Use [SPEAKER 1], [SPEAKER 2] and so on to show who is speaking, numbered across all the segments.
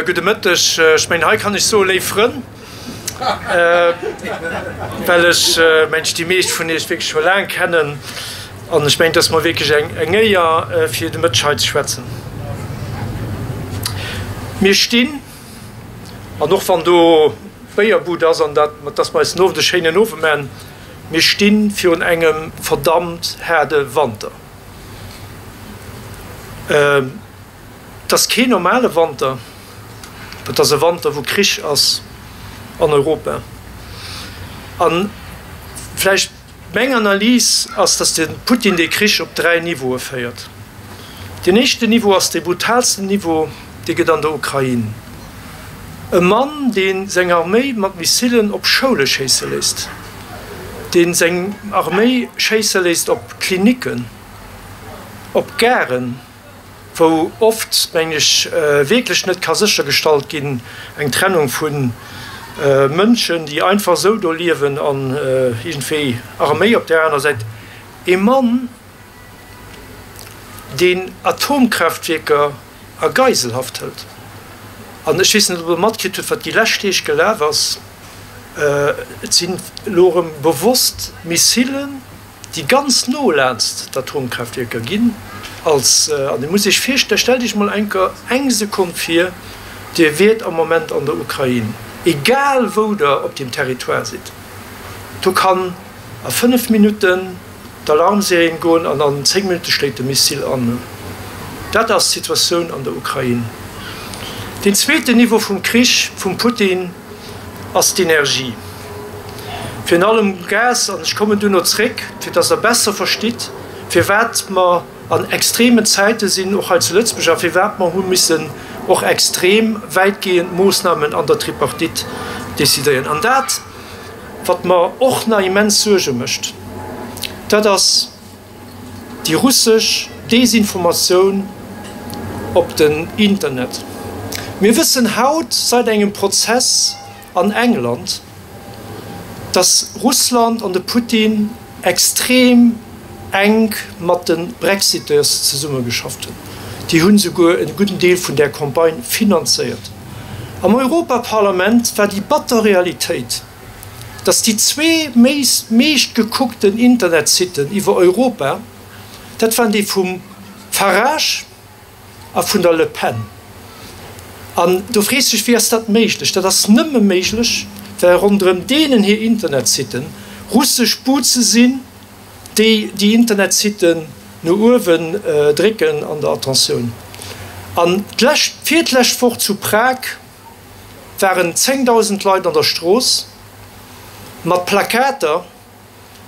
[SPEAKER 1] Gudde Mëtteg. Ech mengen, hei kann ech soen, léif Frënn, well ech mengen, déi meescht vun Iech wierklech scho laang kennen. An ech mengen, et ass mer wierklech eng Éier, fir de Mëtteg hei ze schwätzen. Mir stinn, an och wann do Béierbud ass an dat, dass mer eis den Owend e schéinen Owend maachen, mir sti virun engem verdammt haarde Wanter. Et ass keen normale Wanter, et ass e Wanter, wou Krich ass an Europa. A vläicht meng Analys ass, datt de Putin dee Krich op 3 Niveaue féiert. Deen éischten Niveau ass dee brutaalsten Niveau, dee gëtt an der Ukrain. E Mann, dee seng Arméi mat Missilen op Schoule schéisse léisst, dee seng Arméi schéisse léisst op Klinicken, op Garen, wou oft, mengen ech, wierklech net ka séchergestallt ginn, eng Trennung vu Mënschen, déi einfach esou do liewen, an iergendwéi Arméi op där aner Säit. E Mann, deen Atomkraaftwierker a Geiselhaft hëlt. An ech weess net, ob Der matkritt hutt, wat déi lescht Deeg gelaf ass. Et sinn elo erëm bewosst Missilen, déi ganz no laanst d'Atomkraaftwierker ginn, als, an Dir musst Iech virstellen, stellt Iech mol enker eng Sekonn vir, Dir wiert am Moment an der Ukrain, egal wou Der op deem Territoire sidd, do kann a 5 Minutten d'Alarmsireen goen an an 10 Minutte schléit de Missil an. Dat ass d'Situatioun an der Ukrain. Deen zweeten Niveau vum Krich vum Putin ass d'Energie, virun allem Gas. An ech kommen duerno zréck, fir dass Der besser verstitt, firwat mer an extremen Zäite sinn, och hei zu Lëtzebuerg, a firwat mer hu missen och extrem wäitgehend Moossnamen an der Tripartite decidéieren. An dat, wat mer och nach immens Suerge mécht, dat ass déi russesch Desinformatioun op den Internet. Mir wëssen haut seit engem Prozess an England, dass Russland an de Putin extrem enk mat de Brexiteurs zesummegeschafft hunn. Déi hunn souguer en gudden Deel vun där Campagne finanzéiert. Am Europaparlament war déi batter Realitéit, dass déi zwee meescht gekuckten Internetsitten iwwer Europa, dat waren déi vum Farage a vun der Le Pen. An do frees de dech, wéi ass dat méiglech? Dat ass nëmme méiglech, well ronderëm deenen hir Internetsitten russesch Buze sinn, déi déi Internetsitten no uewen drécken an der Attentioun. An d'lescht, virlescht Woch zu Prag waren 10.000 Leit an der Strooss mat Plakater,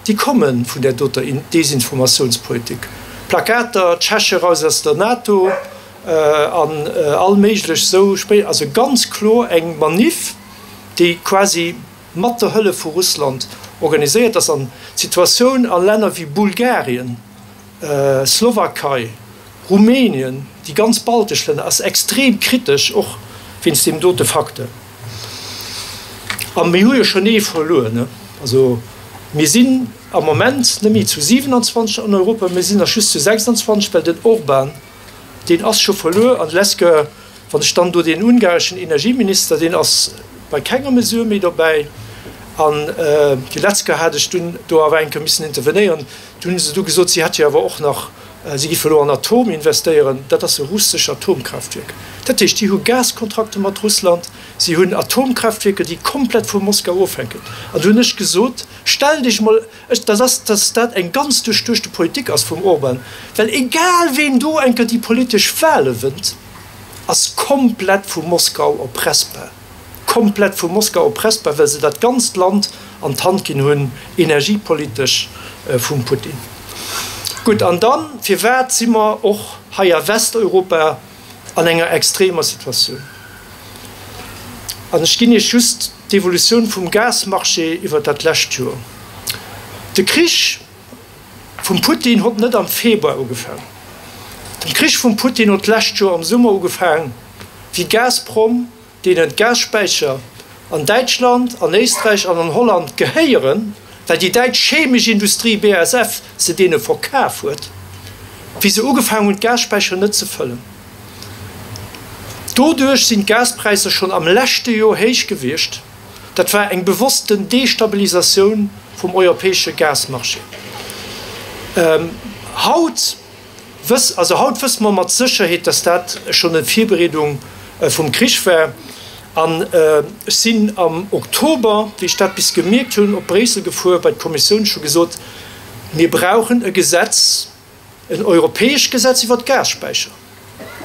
[SPEAKER 1] déi komme vun där doter Desinformatiounspolitik. Plakater, Tscheche raus aus der NATO an all méiglech esou Spréch. Also ganz kloer eng Maniff, déi quasi mat der Hëllef vu Russland organiséiert ass. An d'Situatioun a Länner wéi Bulgarien, Slowakei, Rumänien, déi ganz baltesch Länner, ass extrem kritesch, och wéinst deem dote Facteur. A mir hu jo schonn ee verluer, ne? Also mir sinn am Moment net méi zu 27 an Europa, mir sinn nach just zu 26, well den Orban, deen ass scho verluer. An Lesger, wann ech dann do deen ungareschen Energieminister, deen ass bei kenger Mesure méi dobäi. An déi letzt Kéier hat ech dunn do awer eng Kéier missen intervenéieren. Du hunn se du gesot, si hätt jo awer och nach, si géife elo an Atom investéieren. Dat ass e russesch Atomkraftwierk. Dat heescht, déi hu Gaskontrakte mat Russland, si hunn Atomkraftwierker, déi komplett vu Moskau ofhänken. An du hunn ech gesot, Stellt Iech emol, ech, dat ass, datt dat eng ganz duerchduechte Politik ass vum Orban, well egal ween do eng Kéier déi politesch Wahle wënnt, ass komplett vu Moskau erpressbar. Komplett vu Moskau erpressbar, well se dat ganzt Land an d'Hand ginn hunn, energiepolitesch, vum Putin. Gutt, an dann, firwat si mer och hei a Westeuropa an enger extremer Situatioun? An ech ginn Iech just d'Evolutioun vum Gasmarché iwwert dat lescht Joer. De Krich vum Putin hott net am Februar ugefaang. Den Krich vum Putin hott d'lescht Joer am Summer ugefaang, wéi Gazprom, deenen d'Gasspäicher an Däitschland, an Éisträich an an Holland gehéieren, well déi däitsch chemesch Industrie BASF se deene verkaf huet. Wéi se ugefaangen hunn, d'Gasspäicher net ze fëllen. Doduerch sinn d'Gaspräisser schonn am leschte Joer héich gewiescht. Dat war eng bewossten Destabilisatioun vum europäesche Gasmarché. Haut wëss, also haut wësse mer mat Sécherheet, dass dat schonn eng Virbereedung vum Krich war. An ech sinn am Oktober, wéi ech dat bis gemierkt hunn, op Bréissel gefuer bei d'Kommissioun. Ech hu gesot, Mir brauchen e Gesetz, en europäescht Gesetz iwwer d'Gasspäicher.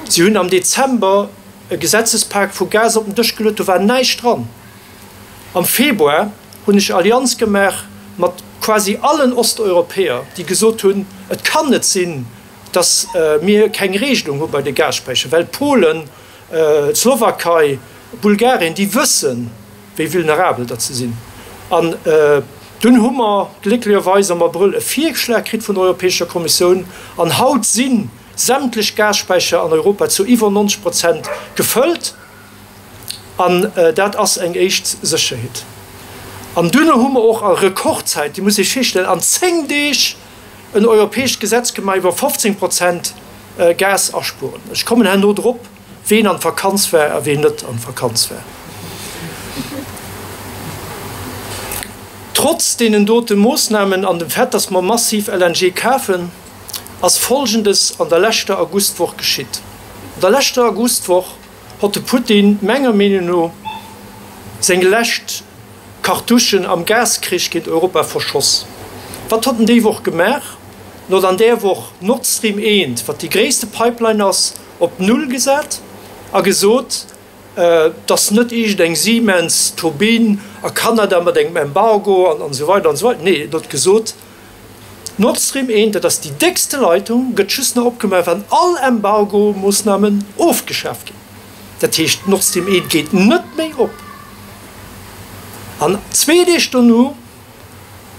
[SPEAKER 1] Si hunn am Dezember e Gesetzespak vu Gas op den Dësch geluet, do war näischt dran. Am Februar hunn ech Allianz gemaach mat quasi allen Osteuropäer, déi gesot hunn, et kann net sinn, datt mir keng Regelung hu bei de Gasspäicher, well Polen, d'Slowakei, Bulgarien, déi wëssen, wéi vulnerabel datt se sinn. An dunn hu mer glécklecherweis am Abrëll e Virschlag kritt vun der Europäescher Kommissioun an haut si sämtlech Gasspäicher an Europa zu iwwer 90 Prozent gefëllt. An dat ass eng éischt Sécherheet. An duerno hu mer och a Rekordzäit, Dir musst Iech virstellen, an 10 Deeg en europäescht Gesetz gemaach iwwer 15 Prozent Gas aspueren. Ech kommen herno drop, ween an d'Vakanz war a ween net an d'Vakanz war. Trotz deenen dote Moossnamen an dem Fait, dass mer massiv LNG kafen, ass Folgendes an der leschter Augustwoch geschitt. An der leschter Augustwoch hott de Putin menger Meenung no seng lescht Kartuschen am Gaskrich géint Europa verschoss. Wat hott en déi Woch gemaach? En hott an där Woch Nord Stream 1, wat déi gréisste Pipeline ass, op Null gesat a gesot, dass net iergend eng Siemens Turbinn a Kanada mat engem Embargo an esou weider an esou weider. Nee, en hott gesot, Nord Stream 1, dat ass déi déckste Leitung, gëtt just nach opgemaach, wann all Embargo-Moossnamen ofgeschaaft ginn. Dat heescht, Nord Stream 1 geet net méi op. An zwee Deeg dono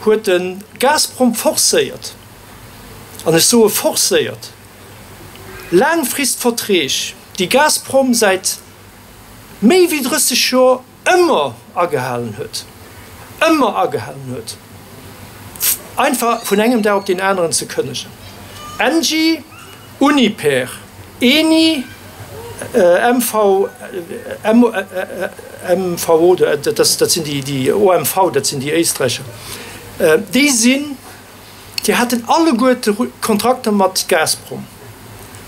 [SPEAKER 1] huet de Gazprom forcéiert, an ech soe forcéiert, Laangfristverträg, déi Gazprom säit méi wéi 30 Joer ëmmer agehalen huet, ëmmer agehalen huet, einfach vun engem Dag op deen aneren ze kënnegen. Engie, Uniper, Eni, MV, MVO, dat sinn déi OMV, dat sinn déi Éisträicher, déi sinn, Déi haten alleguerte Kontrakter mat Gazprom,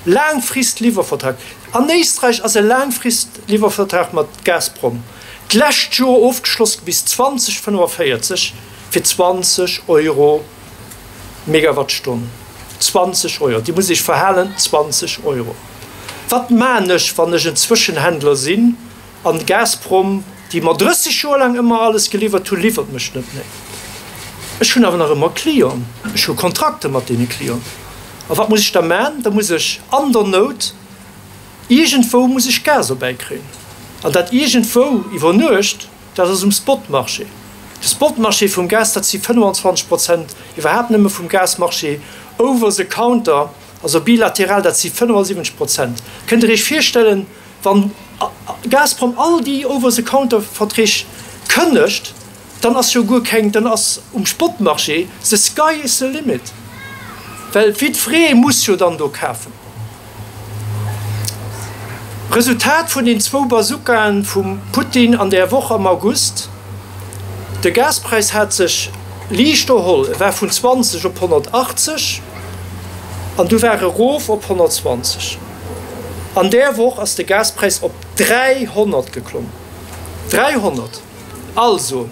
[SPEAKER 1] Laangfrist-Liwwervertrag. An Éisträich ass e Laangfrist-Liwwervertrag mat Gazprom d'lescht Joer ofgeschloss gi bis 2045 fir 20 Euro Megawattstonn. 20 Euro! Dir musst Iech verhalen, 20 Euro! Wat man ech, wann ech en Zwëschenhändler sinn An Gazprom, déi mer 30 Joer laang ëmmer alles geliwwert hunn, liwwert mech net méi. Ech hunn awer nach ëmmer Clienten, ech hu Kontrakter mat deene Clienten. A wat muss ech da man? Da muss ech an der Nout iergendwou muss ech Gas erbäikréien. An dat iergendwou iwwer Nuecht, dat ass um Spotmarché. De Spotmarché vum Gas, dat si 25 Prozent iwwerhaapt nëmme vum Gasmarché over the counter, also bilateral, dat si 75 Prozent. Kënnt Der Iech virstellen, Wann Gazprom all déi Over-the-Counter-Verträg kënnegt, dann ass jo guer keng, dann ass um Spotmarché the sky is the limit, well jiddweree muss jo dann do kafen. Resultat vun den zwou Bazookaen vum Putin an där Woch am August, De Gaspräis hat sech liicht erholl, e war vun 20 op 180 an du war e rof op 120. An där Woch ass de Gaspräis op 300 geklomm. 300! Also,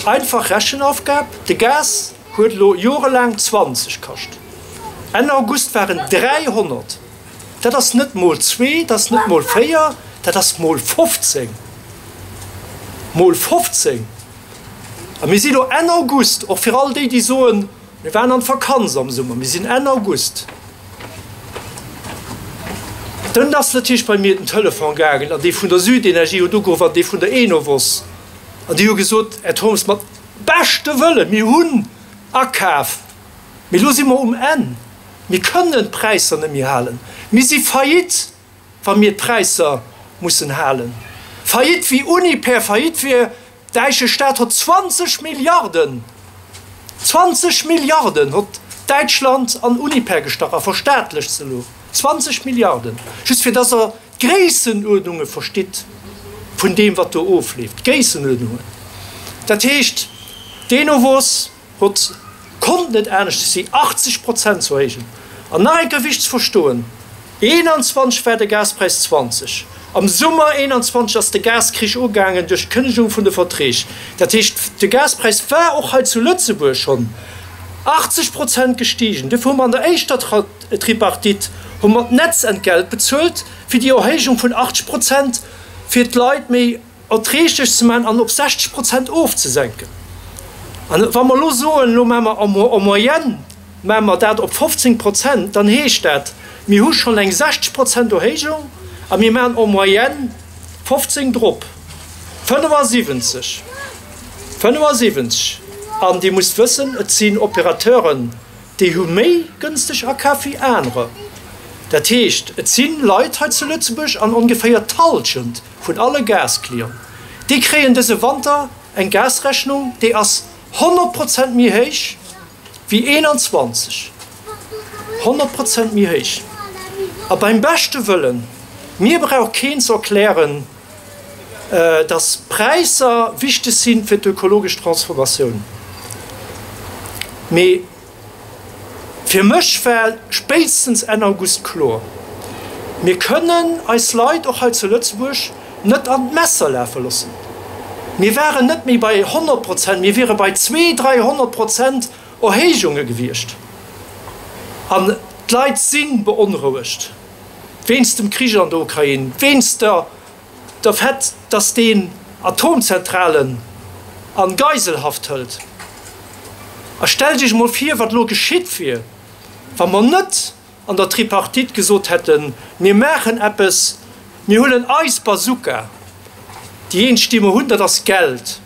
[SPEAKER 1] einfach Rechenaufgab, de Gas huet elo jorelaang 20 kascht. Enn August war en 300. Dat ass net mol zwee, dat ass net mol véier, dat ass mol 15. Mol 15! A mir si lo Enn August, och fir all déi, déi soen, Mir waren an d'Vakanz am Summer, mir sinn Enn August. Dunn ass natierlech bei mir den Telefon gaangen an dee vun der Südenergie huet ugeruff an dee vun der Enovos an déi hu gesot, Här Turmes, mat beschte Wëlle, mir hunn akaf, mee elo si mer um Enn, mir kënnen d'Präisser net méi halen, mir si faillite. wa mir d'Präisser mussen halen. Faillite wéi Uniper faillite wier, däische Staat hott 20 Milliarden, 20 Milliarden hott Däitschland an Uniper gestach a verstaatlecht se elo. 20 Milliarden, just fir dass Der d'Gréissenuerdnunge verstitt vun deem, wat do ofleeft. D'Gréissenuerdnungen. Dat heescht, d'Enovos hott, konnt net aneschters wéi 80 Prozent ze erhéijen. An nach eng Kéier wichteg ze verstoen, 21 war de Gaspräis 20. Am Summer 21 ass de Gaskrich ugaangen duerch d'Kënnegung vun de Verträg. Dat heescht, de Gaspräis war och hei zu Lëtzebuerg schonn 80 Prozent gestigen. Duerfir hu mer an der éischter Tripartite hu mer d'Netzentgelt bezuelt fir déi Erhéijung vun 80 Prozent fir d'Leit méi erträglech ze maachen an op 60 Prozent ofzesenken. An wa mer elo soen, elo maache mer en moyenne maache mer dat op 15 Prozent, dann heescht dat, mir hu schonn eng 60 Prozent Erhéijung a mir maachen en moyenne 15 drop, 75, 75. An Dir musst wëssen, et sinn Opérateuren, déi hu méi gënsteg akaf wéi anerer. Dat heescht, et si Leit hei zu Lëtzebuerg an ongeféier d'Hallschent vun alle Gasclienten, déi kréien dëse Wanter eng Gasrechnung, déi ass 100 Prozent méi héich wéi 21. 100 Prozent méi héich. A beim beschte Wëllen, mir brauch keen ze erklären, dass Präisser wichteg si fir d'ökologesch Transformatioun. Mee fir mech war spéitstens Enn August kloer, Mir kënnen eis Leit och hei zu Lëtzebuerg net an d'Messer lafe loossen. Mir waren net méi bei 100 Prozent, mir wiere bei zwee-, 300 Prozent Erhéijunge gewiescht. An d'Leit si beonrouegt. Wéinst dem Krich an der Ukrain, wéinst der der Fait, datt deen Atomzentralen a Geiselhaft hëlt. A stellt Iech emol vir, wat elo geschitt wier, wa mer net an der Tripartite gesot hätten, Mir maachen eppes, mir huelen eis Bazooka, déi eenzeg, déi mer hunn, dat ass Geld.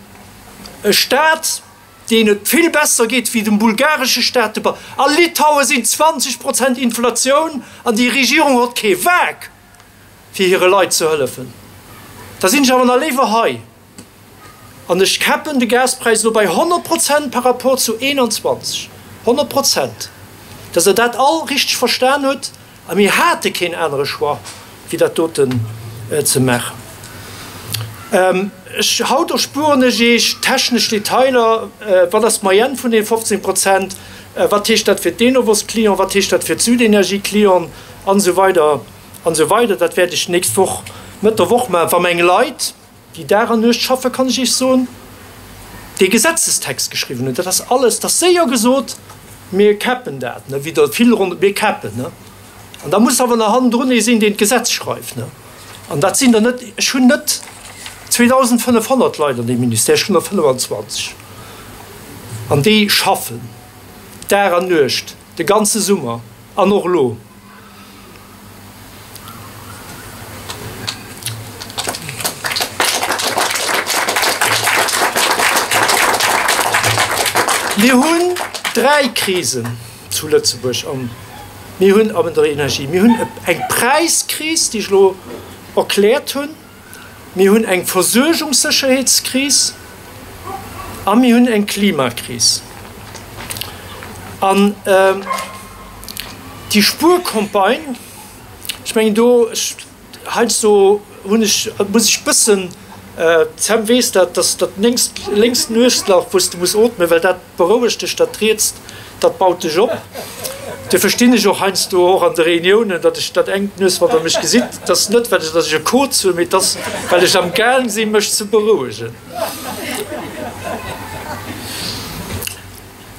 [SPEAKER 1] E Staat, deen et vill besser geet wéi dem bulgaresche Staat, de A Litaue sinn 20 Prozent Inflatioun an déi Regierung hott kee Waack fir hire Leit ze hëllefen. Da sinn ech awer nach léiwer hei an ech käppen de Gaspräis elo bei 100 Prozent par rapport zu 21. 100 Prozent, dass Der dat all richteg verstan hutt. A mir hate keen anere Choix, wéi dat doten ze maachen. Ech, haut erspueren ech Iech technesch Detailer, Wat ass d'Moyenne vun deene 15 Prozent? Wat heescht dat fir d'Enovos-Clienten? Wat heescht dat fir d'Südenergie-Clienten? An esou weider an esou weider. Dat wäert ech d'nächst Woch, Mëtt der Woch maachen, wa meng Leit, déi Dag an Nuecht schaffen, kann ech Iech soen, dee Gesetzestext geschriwwen hunn. Dat ass alles, dat ass séier gesot, mir käppen dat, ne, wéi der vill ronderëm, mir käppen, ne. An da muss awer nach hannendrun ee sinn, deen d'Gesetz schreift, ne. An dat sinn der net, ech hunn net 2.500 Leit an deem Ministère, ech hunn der 25. An déi schaffen Dag an Nuecht, de ganze Summer an och elo. Mir hunn dräi Krisen zu Lëtzebuerg an mir hunn an der Energie. Mir hunn eng Präiskris, déi ech elo erkläert hunn. Mir hunn eng Versuergungssécherheetskris a mir hunn eng Klimakris. An déi Spuercampagne, ech mengen do, heiansdo hunn ech, muss ech bëssen, d'Sam weess dat, dass dat lénkst Nueslach, wou s de muss ootmen, well dat Beroueg dech, dat rietst, dat baut dech op. Dofir verstinn ech och heiansdo och an de Reuniounen, datt ech dat engt Nues, wann Der mech gesitt, et ass net, well ech, datt ech e Koz hunn, mee et ass, well ech am gaang sinn, mech ze berouegen.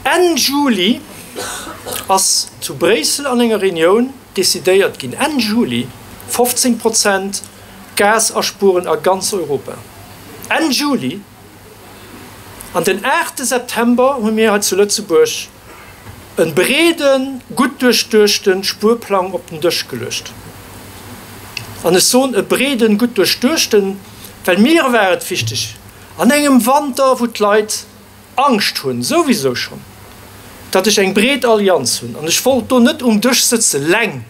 [SPEAKER 1] Enn Juli ass zu Bréissel an enger Reunioun decidéiert ginn, Enn Juli 15 Prozent Gas aspueren a ganz Europa. Enn Juli! An den aachte September hu mir hei zu Lëtzebuerg e breeden, gutt duerchduechte Spuerplang op den Dësch geluecht. An ech soen e breeden, gutt duerchduechten, well mir war et wichteg, an engem Wanter, wou d'Leit Angscht hunn, souwisou schonn, datt ech eng breet Allianz hunn. An ech wollt do net um Dësch sëtze leng.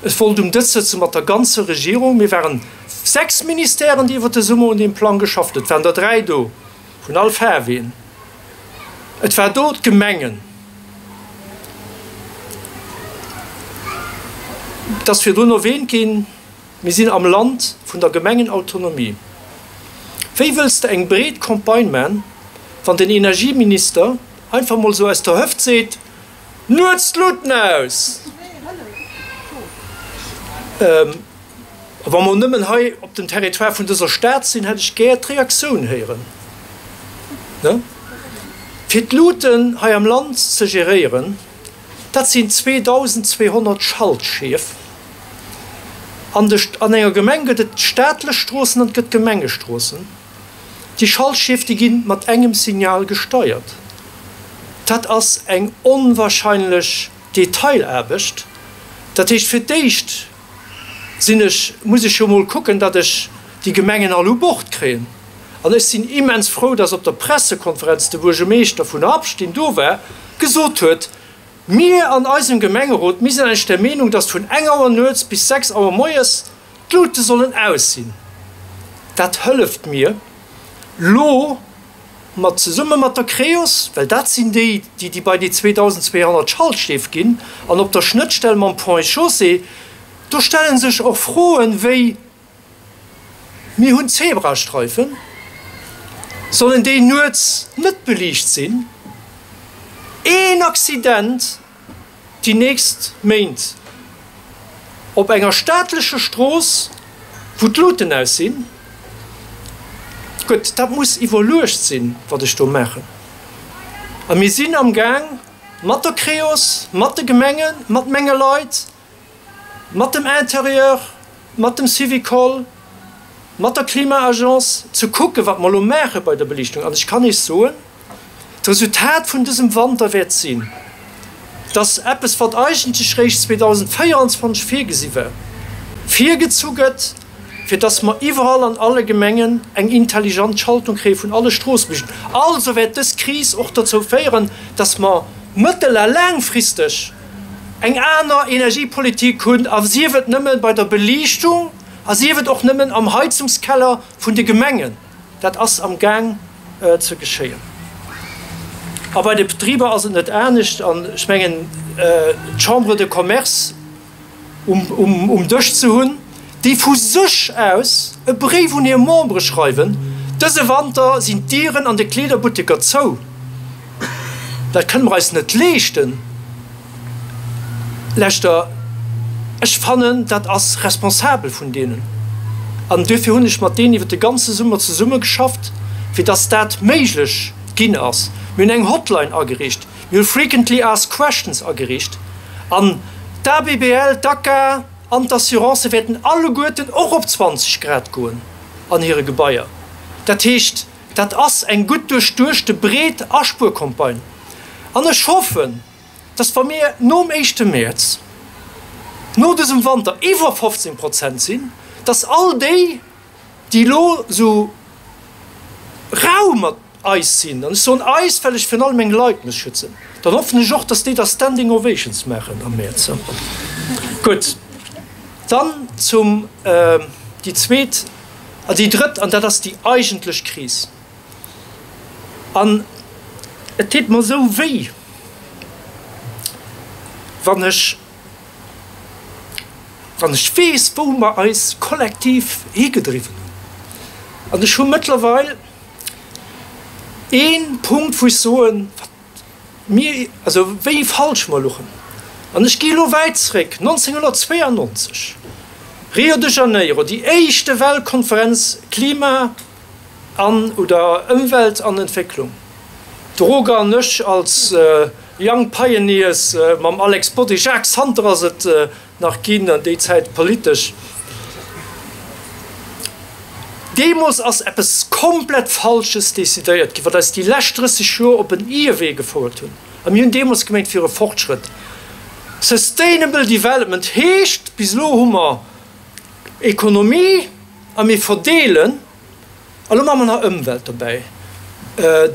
[SPEAKER 1] Ech wollt um Dësch sëtze mat der ganzer Regierung. Mir waren 6 Ministèren, déi iwwert de Summer un deem Plang geschafft hunn. Et waren der 3 do, vun all Faarween. Et war do d'Gemengen. Et ass virdrun erwähnt ginn, mir sinn am Land vun der Gemengenautonomie. Wéi wëlls de eng breet Campagne man, wann den Energieminister einfach mol esou aus der Hëft seet, Nuets d'Luuten aus! A wa mer nëmmen hei op dem Territoire vun dëser Stad sinn, hätt ech gär d'Reaktioun héieren. Fir d'Luuten hei am Land ze geréieren, dat sinn 2.200 Schaltschief. An enger Gemeng gëtt et staatlech Stroossen an et gëtt Gemengestroossen. Déi Schaltschief, déi gi mat engem Signal gesteiert. Dat ass eng onwahrscheinlech Detailaarbecht. Dat heescht, fir d'éischt sinn ech, muss ech jo mol kucken, datt ech déi Gemengen all u Bord kréien. An ech sinn immens frou, datt op der Pressekonferenz de Buergermeeschter vun Habscht, deen do war, gesot huet, Mir an eisem Gemengerot, mir sinn eigentlech der Meenung, datt vun eng Auer nuets bis 6 Auer moies d'Lute sollen aus sinn. Dat hëlleft mir lo mat zesumme mat der Creos, well dat sinn déi, déi déi bei déi 2.200 Schaltstäf ginn an op der Schnëttstell mam Ponts et Chaussées, do stelle sech och Froen wéi, Mir hunn Zebrastreifen, sollen déi nuets net beliicht sinn? Een Accident déi nächst Méint op enger staatlecher Strooss, wou d'Luuten aus sinn, gutt, dat muss iwwerluecht sinn, wat ech do maachen. A mir sinn am Gaang mat der Creos, mat de Gemengen, mat menge Leit, mat dem Intérieur, mat dem Syvicol, mat der Klima-Agence ze kucken, wat mer elo maache bei der Beliichtung. An ech kann Iech soen, D'Resultat vun dësem Wanter wäert sinn, dass eppes, wat eigentlech réischt 2024 virgesi war, virgezu gëtt, fir dass mer iwwerall an alle Gemengen eng intelligent Schaltung kréie vun alle Stroossebeliichtungen. Also wäert dës Kris och dozou féieren, dass mer mëttel a laangfristeg eng aner Energiepolitik hunn, a sief et nëmme bei der Beliichtung a sief et och nëmmen am Heizungskeller vun de Gemengen. Dat ass am Gaang ze geschéien. A bei de Betriber ass et net anescht. An ech mengen, d'Chambre de Commerce um Dësch ze hunn, déi vu sech aus e Bréif un hir Membere schreiwen, Dëse Wanter sinn d'Dieren an de Kleederbutteker zou. Dat kënne mer eis net leeschten. Leschter, ech fannen, dat ass responsabel vun deenen. An duerfir hunn ech mat deenen iwwer de ganze Summer zesummegeschafft, fir dass dat méiglech ginn ass. Mir hunn eng Hotline ageriicht, mir hu Frequently Asked Questions ageriicht an d'ABBL, d'ACA an d'Assurancë wäerten alleguerten och op 20 Grad goen an hire Gebaier. Dat heescht, dat ass eng gutt duerchduechte breet Aspuercampagne. An ech hoffen, dass wa mir nom éischte Mäerz, no dësem Wanter iwwer 15 Prozent sinn, dass all déi, déi elo esou rau mat eis sinn, an ech soen eis, well ech virun allem meng Leit muss schützen, dann hoffen ech och, dass déi da Standing Ovations maachen am Mäerz. Gutt, dann zum déi zweet a déi drëtt, an dat ass déi eigentlech Kris. An et deet mer esou wéi, wann ech, wann ech weess, wou mer eis kollektiv higedriwwen hunn. An ech hu mëttlerweil ee Punkt, wou ech soen, wat mir, also wéi falsch mer luchen. An ech gi elo wäit zréck, 1992, Rio de Janeiro, déi éischte Weltkonferenz Klima, an oder Ëmwelt an Entwécklung. De Roger an ech als Young Pioneers mam Alex Bodry, Jacques Santer ass et nach ginn an déi Zäit politesch. Deemools ass eppes komplett Falsches decidéiert ginn, wat eis déi lescht 30 Joer op en Ierwee gefouert hunn. A mir hunn deemools gemengt, et wier e Fortschrëtt. Sustainable Development heescht, bis elo hu mer Ekonomie a mir verdeelen, a lo maache mer nach Ëmwelt dobäi,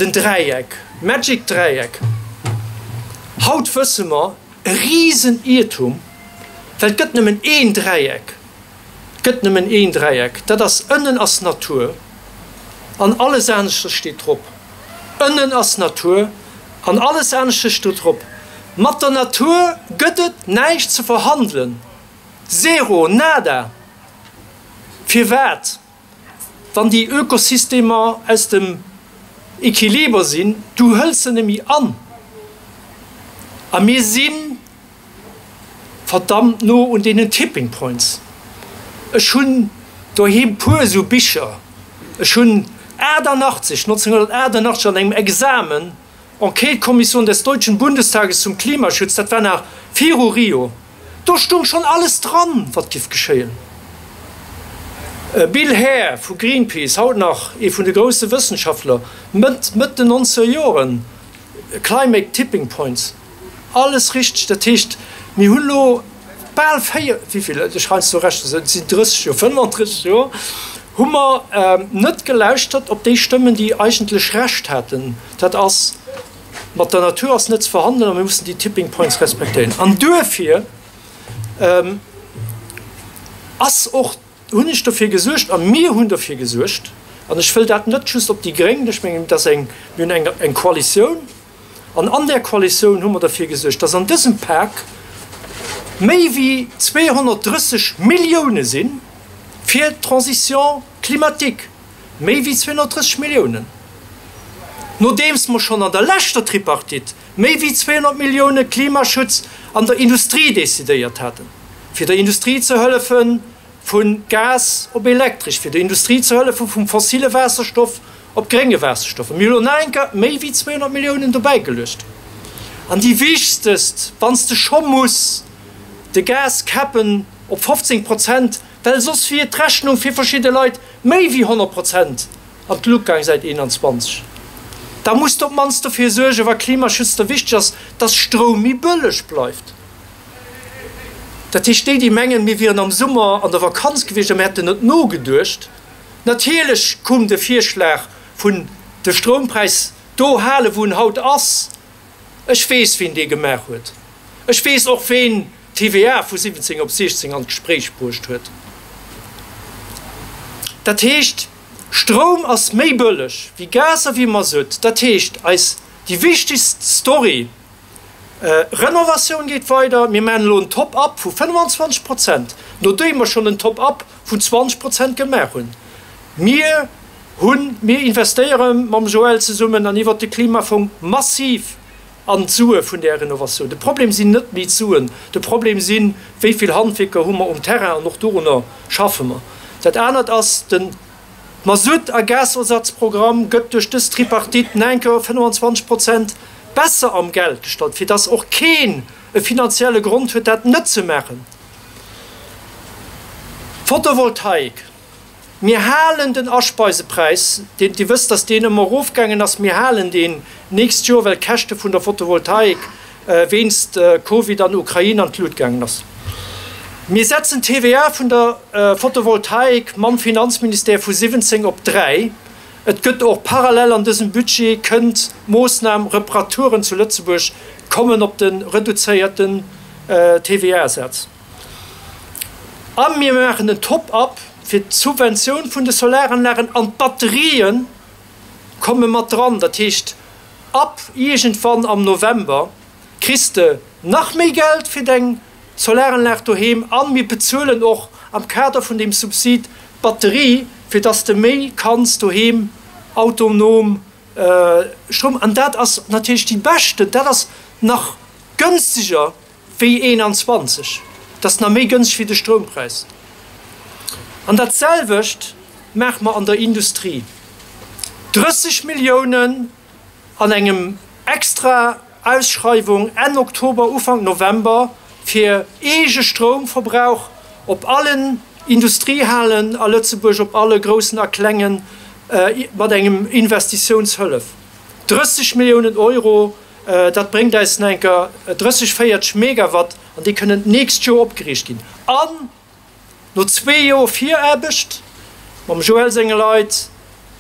[SPEAKER 1] den Dräieck, Magic Dräieck. Haut wësse mer, e risen Iertum, well et gëtt nëmmen een Dräieck, et gëtt nëmmen een Dräieck, dat ass, ënnen ass Natur an alles aneschters steet drop. Ënnen ass Natur an alles aneschters steet drop. Mat der Natur gëtt et näischt ze verhandelen. Zero, nada! Firwat? Wann déi Ökosystemer aus dem Equiliber sinn, du hëls se nemmi an. A mir si verdammt no un deenen Tipping Points. Ech hunn doheem puer esou Bicher. Ech hunn 88, 1988 an engem Examen, Enquête-Kommission des Deutschen Bundestages zum Klimaschutz, dat war nach viru Rio, do stung schonn alles dran, wat giff geschéien. Bill Hare vu Greenpeace, haut nach ee vun de grousse Wëssenschaftler, Mëtt, Mëtt den nonzeger Joren, Climate Tipping Points, alles richteg. Dat heescht, mir hunn elo bal 4, wéivill, ech heiansdo rechnen, et sinn 30 Joer, 35 Joer, hu mer net gelauschtert op déi Stëmmen, déi eigentlech Recht haten. Dat ass, mat der Natur ass net ze verhandelen a mir mussen déi Tipping Points respektéieren. An duerfir ass och, hunn ech dofir gesuergt a mir hunn dofir gesuergt, an ech wëll dat net just op déi Gréng, ech mengen, et ass eng, mir hunn eng Koalitioun, An an där Koalitioun hu mer derfir gesuergt, dass an dësem Pak méi wéi 230 Millioune si fir d'Transition climatique, méi wéi 230 Milliounen, nodeems mer schonn an der leschter Tripartite méi wéi 200 Millioune Klimaschutz an der Industrie decidéiert haten, fir der Industrie ze hëllefen, vu Gas op Elektresch, fir der Industrie ze hëllefen, vum fossile Waasserstoff op grénge Waasserstoff. A mir hu lo nach eng Kéier méi wéi 200 Milliounen dobäi geluecht. An déi wichtegst, wann s de scho muss de Gas cappen op 15 Prozent, well soss wier d'Rechnung fir verschidde Leit méi wéi 100 Prozent an d'Luucht gaang säit 21, da muss de op d'mannst dofir suergen, wa Klimaschutz der wichteg ass, dass Stroum méi bëlleg bleift. Dat heescht, déi, déi mengen, mir wieren am Summer an der Vakanz gewiescht a mir hätten net nogeduecht, natierlech koum de Virschlag vun de Stroumpräis do halen, wou en haut ass. Ech weess, wien dee gemaach huet. Ech weess och, ween d'TVA vu 17 op 16 an d'Gespréich bruecht huet. Dat heescht, Stroum ass méi bëlleg wéi Gas a wéi Masutt. Dat heescht, eis, déi wichtegst Story, Renovatioun geet weider. Mir maachen elo en Top-up vu 25 Prozent, nodeem mer schonn en Top-up vun 20 Prozent gemaach hunn. Mir hunn, mir investéiere mam Joël zesummen an iwwert de Klimafong massiv an d'Sue vun där Renovatioun. De Problem sinn net méi d'Suen, de Problem sinn, wéi vill Handwierker hu mer um Terrain an och dorunner schaffe mer. Dat anert ass den. D'Masutt a Gasersatzprogramm gëtt duerch dës Tripartite 9 25 Prozent besser am Geld gestallt, fir dass och keen e finanzielle Grond huet, dat net ze maachen. Photovoltaik, Mir halen den Aspeisepräis, deen, Dir wësst, dass deen ëmmer erofgaangen ass, mir halen deen d'nächst Joer, well d'Käschte vun der Photovoltaik wéinst Covid an Ukrain an d'Lut gaangen ass. Mir setzen d'TVA vun der Photovoltaik mam Finanzministère vu 17 op 3. Et gëtt och parallel an dësem Budget kënnt d'Moossnam Reparaturen zu Lëtzebuerg kommen op de reduzéierten TVA-Saz. A mir maachen en Top-up fir d'Subventioun vun de Solaranlagen an d'Batterië komme mat dran. Dat heescht, Ab iergendwann am November kriss de nach méi Geld fir deng Solaranlag doheem an mir bezuelen och am Kader vun deem Subsid d'Batterie, fir dass de méi kanns doheem autonom Stroum. An dat ass natierlech déi beschten, dat ass nach gënsteger wéi 21, dat ass nach méi gënschteg wéi de Stroumpräis. An dat selwecht maache mer an der Industrie, 30 Milliounen an engem extra Ausschreiwung Enn Oktober, Ufank November fir eege Stroumverbrauch op allen Industriehalen a Lëtzebuerg, op alle groussen a klengen, mat engem Investitiounshëllef, 30 Milliounen Euro. Dat bréngt eis nach enker 30, 40 Megawatt an déi kënnen d'nächst Joer opgeriicht ginn. An no zwee Joer Viraarbecht mam Joël senge Leit,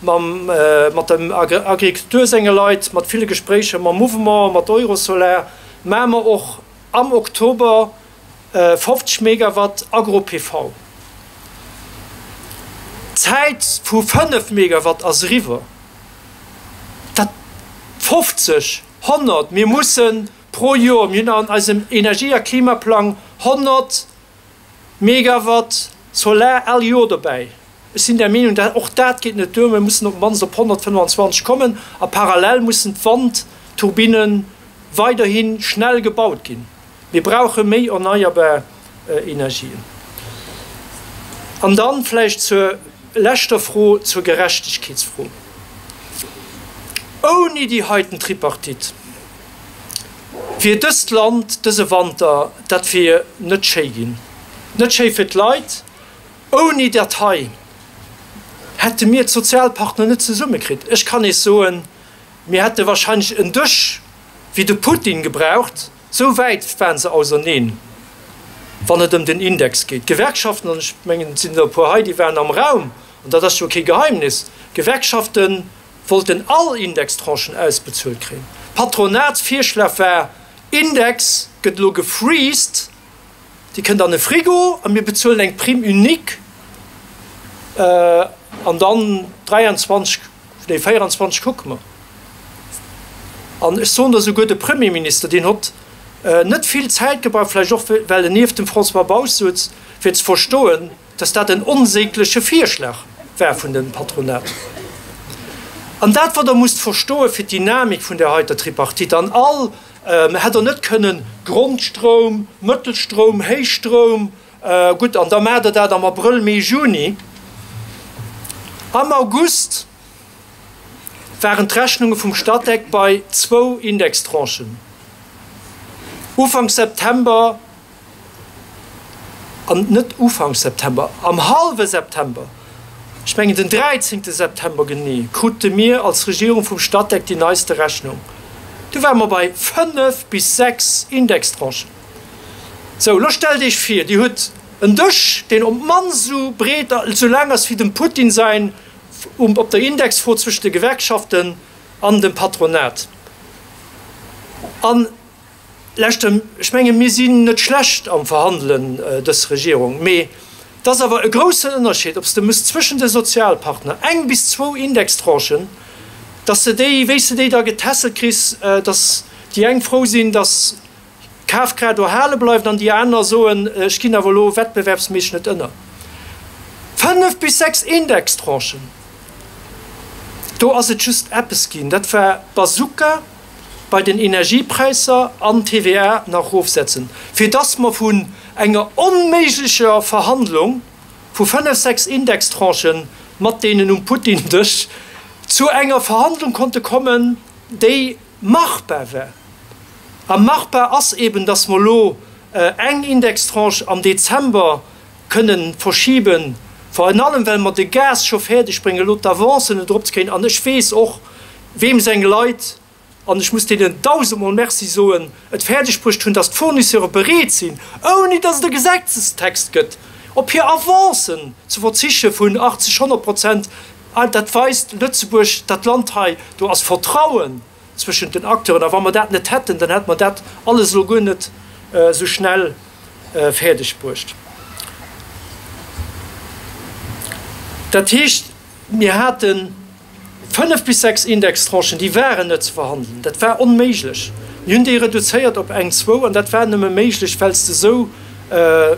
[SPEAKER 1] mam, mat dem Agriculteur senge Leit, mat ville Gespréicher mam Mouvement, mat Eurosolar, maache mer och am Oktober 50 Megawatt Agro-PV. D'Zäit vu 5 Megawatt ass eriwwer. Dat 50, 100, mir musse pro Joer, mir hunn an eisem Energie a Klimaplang 100. Megawatt Solar all Joer dobäi. Ech sinn der Meenung, dat och dat geet net duer. Mir mussen op d'mannst op 125 kommen a parallel mussen d'Wandturbinne weiderhi schnell gebaut ginn. Mir brauche méi erneierbar Energien. An dann vläicht zur leschter Fro, zur Gerechtegkeetsfro. Ouni déi heiten Tripartite wier dëst Land dëse Wanter, dat wier net schéi ginn. Net schéi fir d'Leit. Ouni dat hei hätte mir d'Sozialpartner net zesummekritt. Ech kann Iech soen, mir hätte wahrscheinlech en Dësch wéi de Putin gebraucht, Sou wäit waren se auserneen, wann et ëm den Index geet. D'Gewerkschaften, an ech mengen, et sinn der e puer hei, déi waren am Raum, an dat ass jo kee Geheimnis, d'Gewerkschafte wollten all Indextranchen ausbezuelt kréien. Patronatsvirschlag war, Index gëtt elo gefreezed, Déi kënnt an e Frigo a mir bezuelen eng Prime unique an dann 23, nee 24 kucke mer. An ech soen der, souguer de Premierminister, deen hott net vill Zäit gebraucht, vläicht och well en nieft dem François Bausch sutz, fir ze verstoen, dass dat en onsägleche Virschlag war vun dem Patronat. An dat, wat Der musst verstoe fir d'Dynamik vun där heiter Tripartite an all Hätt Der net kënnen Grondstroum, Mëttelstroum, Héichstroum, gutt, an da maacht Der dat am Abrëll, Mee, Juni. Am August waren d'Rechnunge vum Statec bei zwou Indextranchen. Ufank September an net Ufank September, am hallwe September, ech mengen den 13 September genee, krute mir als Regierung vum Statec déi neiste Rechnung. Du ware mer bei 5 bis 6 Indextranchen. Sou, elo stellt Iech vir, Dir hutt en Dësch, deen op d'mannst esou breet, esou laang ass wéi dem Putin säin, op der Indexfro zwëschent de Gewerkschaften an dem Patronat. An Leschten, ech menge mir sinn net schlecht am Verhandelen, dës Regierung, mee et ass awer e groussen Ënnerscheed, ob s de muss zwëschen de Sozialpartner eng bis zwou Indextranchen, dass de déi, wéi s de déi da getässelt kriss, dass déi eng frou sinn, dass d'Kafkraaft erhale bleift an déi aner soen, ech ginn awer elo wettbewerbsméisseg net ënner. Fënnef bis sechs Indextranchen, do ass et just eppes ginn, dat war d'Bazooka. bei den Energiepräisser an d'TVA nach erofsetzen, fir dass mer vun enger onméiglecher Verhandlung vu fënnef, sechs Indextranchen mat deenen um Putin-Dësch zu enger Verhandlung konnte kommen, déi machbar war. A machbar ass eben, dass mer elo eng Indextranche am Dezember kënnen verschiben, virun allem well mer de Gas scho fäerdeg bréngen, elo d'Avancen drop ze kréien. An ech weess och, weem seng Leit, an ech muss deenen dausendmol Merci soen, et fäerdeg bruecht hunn, datt d'Fournisseure bereet sinn, ouni datt et e Gesetzestext gëtt, op hir Avancen ze verziche vun 80, 100 Prozent. Dat weist, Lëtzebuerg, dat Land hei, do ass Vertrauen zwëschent den Acteuren. A wa mer dat net hätten, dann hätte mer dat alles elo guer net esou schnell fäerdeg bruecht. Dat heescht, mir hate fënnef bis sechs Indextranchen, déi waren net ze verhandelen. Dat war onméiglech. Mir hunn déi reduzéiert op eng, zwou, an dat war nëmme méiglech, well s de esou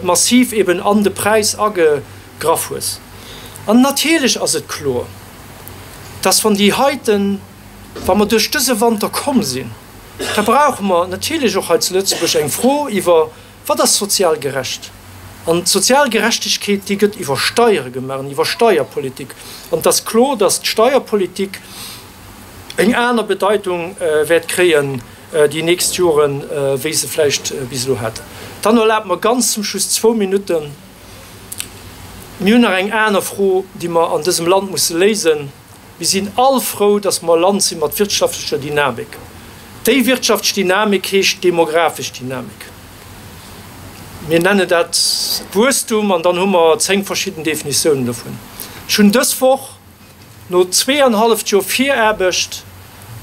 [SPEAKER 1] massiv eben an de Präis agegraff hues. An natierlech ass et kloer, dass wann déi heiten, wa mer duerch dëse Wanter komm sinn, da brauche mer natierlech och hei zu Lëtzebuerg eng Fro iwwer, Wat ass sozial gerecht? An d'sozial Gerechtegkeet, déi gëtt iwwer Steiere gemaach an iwwer Steierpolitik. An et ass kloer, dass d'Steierpolitik eng aner Bedeitung wäert kréien déi nächst Joren, wéi se vläicht bis elo hat. Dann erlaabt mer ganz zum Schluss zwou Minutten. Mir hunn nach eng aner Fro, déi mer an dësem Land musse léisen. Mir sinn all frou, dass mer e Land si mat wirtschaftlecher Dynamik. Déi wirtschaftlech Dynamik heescht demografesch Dynamik. Mir nennen dat Wuesstum an dann hu mer zéng verschidden Definitiounen dovun. Ech hunn dës Woch no zweeanhalleft Joer Viraarbecht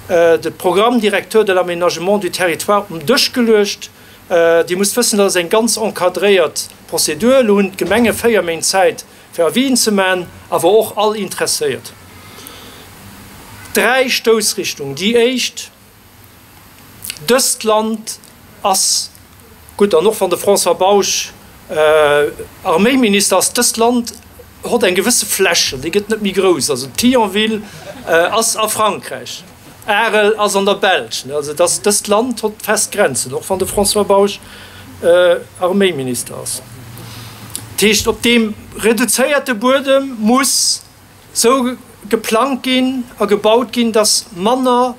[SPEAKER 1] de Programme directeur de l'aménagement du territoire um Dësch geluecht. Dir musst wëssen, dat ass eng ganz encadréiert Prozedur. Elo hunn d'Gemenge véier Méint Zäit, fir Avisen ze man, awer och all Interesséiert. Dräi Stoussrichtungen. Déi éischt, Dëst Land ass gutt, an och wann de François Bausch. Arméiminister ass. Dëst Land hott eng gewësse Fläch an déi gëtt net méi grouss. Also Thionville ass a Frankräich, Arel ass an der Belsch. Also dass dëst Land hott fest Grenzen, och wann de François Bausch Arméiminister ass. Dat heescht, op deem reduzéierte Buedem muss sou geplangt ginn a gebaut ginn, dass manner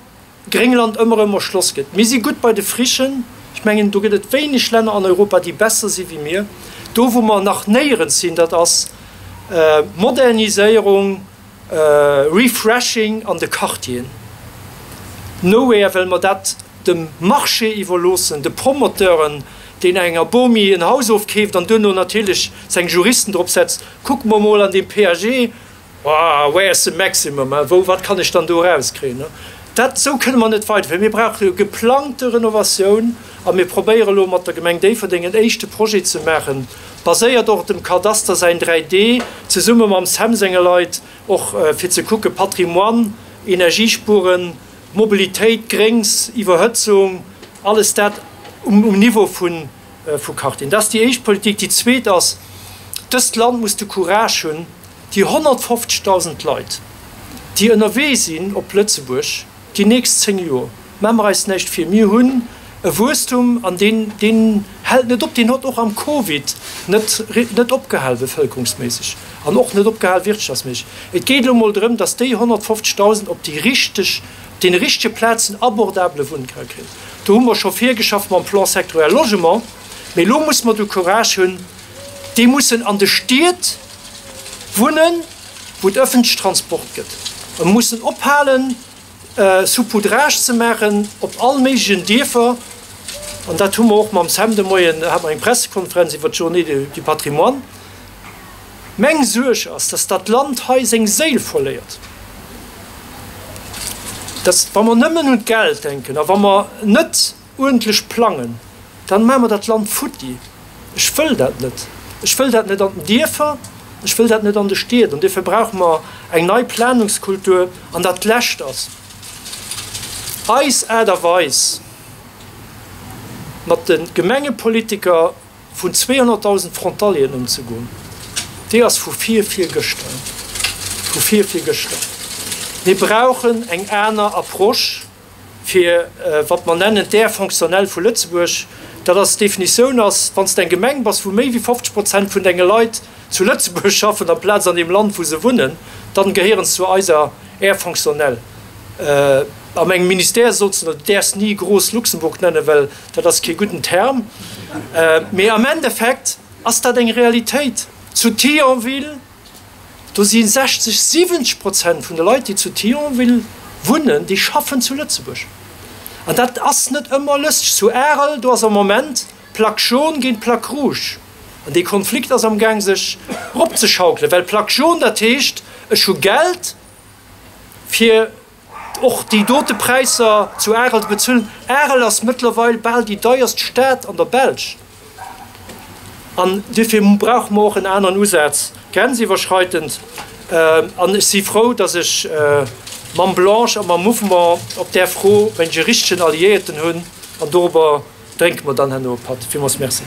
[SPEAKER 1] Gréngland ëmmer erëm erschloss gëtt. Mir si gutt bei de Frichen. Ech mengen, do gëtt et wéineg Länner an Europa, déi besser si wéi mir. Do, wou mer nach néierens sinn, dat ass Moderniséierung, Refreshing an de Quartieren. Nowhere, well mer dat dem Marché iwwerloossen, de Promoteuren, deen enger Bomi en Haus ofkeeft an duerno natierlech seng Juristen drop setzt, Kucke mer mol an deem PAG, Where is the maximum, wou, wat kann ech dann do erauskréien? Dat, esou kënne mer net weiderfueren. Mir brauche geplangte Renovatioun a mir probéiere elo mat der Gemeng Déifferdeng en éischte Projet ze maachen, baséiert och op dem Kadaster säin 3D, zesumme mam CEM senge Leit och, fir ze kucke Patrimoine, Energiespueren, Mobilitéit, Gréngs, Iwwerhëtzung, alles dat um Niveau vu Quartieren. Dat ass déi éischt Politik. Déi zweet ass, Dëst Land muss de Courage hunn, Déi 150.000 Leit, déi ënnerwee sinn op Lëtzebuerg déi nächst 10 Joer, maache mer eis näischt vir, mir hunn e Wuesstum an deen, deen hält net op, deen huet och am Covid net, net opgehal bevëlkerungsméisseg an och net opgehal wirtschaftsméisseg. Et geet elo emol drëm, datt déi 150.000 op déi richteg, op deene richtege Plazen abordabele Wunnraum kréien. Do hu mer scho virgeschafft mam Plan sectoriel Logement, mee elo muss mer de Courage hunn, déi mussen an de Stied wunnen, wou et ëffentlech Transport gëtt. Mer mussen ophalen, Saupoudrage ze maachen op all méiglechen Dierfer. An dat hu mer och mam Sam de Moien, hate mer eng Pressekonferenz iwwert d'Journée du patrimoine. Meng Suerg ass, dass dat Land hei seng Séil verléiert, dass, wa mer nëmmen un d'Geld denken a wa mer net uerdentlech plangen, dann maache mer dat Land futti. Ech wëll dat net. Ech wëll dat net an den Dierfer, ech wëll dat net an de Stied. An duerfir brauche mer eng nei Planungskultur. An dat Lescht ass, eis Aart a Weis, mat de Gemengepolitiker vun 200.000 Frontalieren ëmzegoen, déi ass vu vir-virgëschter, vu vir-virgëschter. Mir brauchen eng aner Approche. fir wat mer nennen d'Aire fonctionnelle vu Lëtzebuerg, dat ass, d'Definitioun ass, wann s de eng Gemeng bass, wou méi wéi 50 Prozent vun denge Leit zu Lëtzebuerg schaffen amplaz an deem Land, wou se wunnen, dann gehéieren se zu eiser Aire fonctionnelle. A mengem Ministère solls de, du däerfs ni Gros Luxembourg nennen, well dat ass kee gudden Term, mee am Endeffekt ass dat eng Realitéit. Zu Thionville Do si 60, 70 Prozent vun de Leit, déi zu Thionville wunnen, déi schaffen zu Lëtzebuerg. An dat ass net ëmmer lëschteg. Zu Arel, do ass am Moment Plaque jaune géint Plaque rouge. An dee Konflikt ass amgaang sech eropzeschaukelen, well Plaque jaune, dat heescht, ech hu Geld fir och déi dote Präisser zu Arel ze bezuelen. Arel ass mëttlerweil bal déi deierst Stad an der Belsch. An duerfir brauche mer och en aneren Usaz, grenziwwerschreitend. An ech si frou, dass ech mam Blanche a mam Mouvement op där Fro mengen e richtegen Alliéierten hunn. An dorobber drénke mer dann herno e Patt. Villmools Merci.